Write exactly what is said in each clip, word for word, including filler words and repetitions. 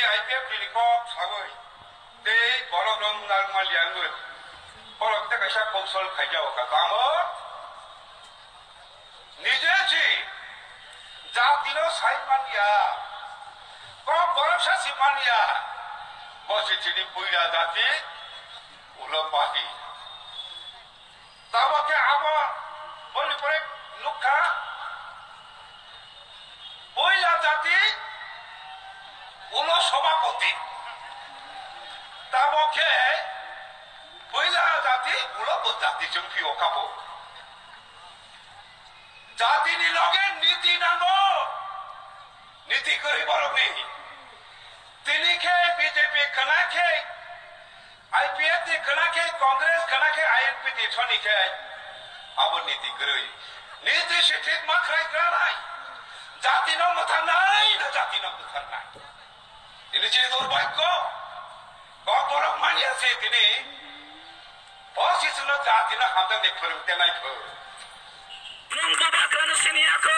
I P F ni kok sawi tei borok rok narwkma liya wngwi borok tei kaisa kok sol khaijao kha tamo nije si jati no sai manya kok borok sa si manya bo si chini puila jati ulo pati. Tamo khe abo boni pore nukha, puila jati ulo sobhapoti. Tamo khe puila jati ulo bo jati chwng phio kha bo. Jatini loge niti nango. Niti kwrwi borokni. Tini khe B J P khwna khe, I P F ni khwna khe, Congress khwna khe, I N P ni soni khe, abo niti kwrwi. Niti se thik ma khwlai kranai. Jatino mwthangnai, na jatino mwthangnai. Ini chini durbhagyo. Kok borok manya se tini. Bo si chwngno jatino hamjakni phwrwng tenai phwrwng. Nwng bubagrano sini ya kho.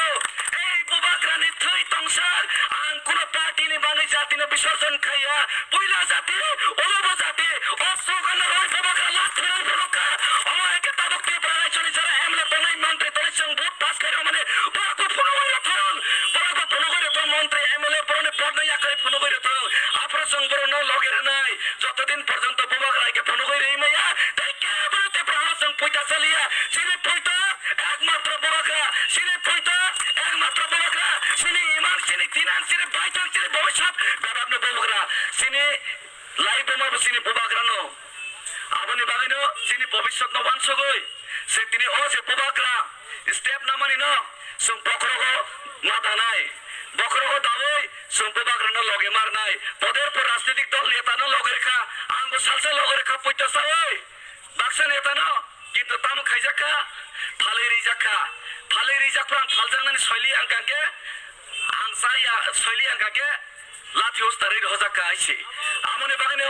Ei bubagrani thwi tongsa. Ang kuno party ni bagwi jatino bisorjon khaiya. Puila jati, olobo jati. O slogan roi bubagra lak thwi phunukha. Omo hai khe tabuk Tripura rajyoni jora M L A tongnai, montri tongnai, chwng vote pass khai rwmani. Borok bo phunugwi rwthwng. Borok bo phunugwi rwthwng montri, M L A borokni vote no yakarwi phunugwi rwthwng. Aphuru chwng borokno loge rwnai. Joto din porjonto bubagra hai khe phunugwi rwi maya, tei kebo no Tripura horo chwng poito chaliya. Chini poito ekmatro bubagra, chini poito ekmatro bubagra, chini imang, chini tinan, chini baithang, chini bobiswt bebakno bubagra, chini lai buma bo chini bubagrano. Aboni bagwino chini bobiswtno wansugwi. Chwng tini o je bubagra step namani no chwng bokhorogo ma danai. Bokhorogo dawi chwng bubagrano loge marnai. Poder por rajnitik dol netano loge rwkha. Ang bo salsa loge rwkha poito sawi. Baksa netano kintu tamo khaijak kha. Phalwi rijak kha. Phalwi rijak phano ang phaljaknani soili ang kangkhe. Ang chaya soili ang kangkhe. Lathi ustarwi rwjak kha aisi. Amoni bagwino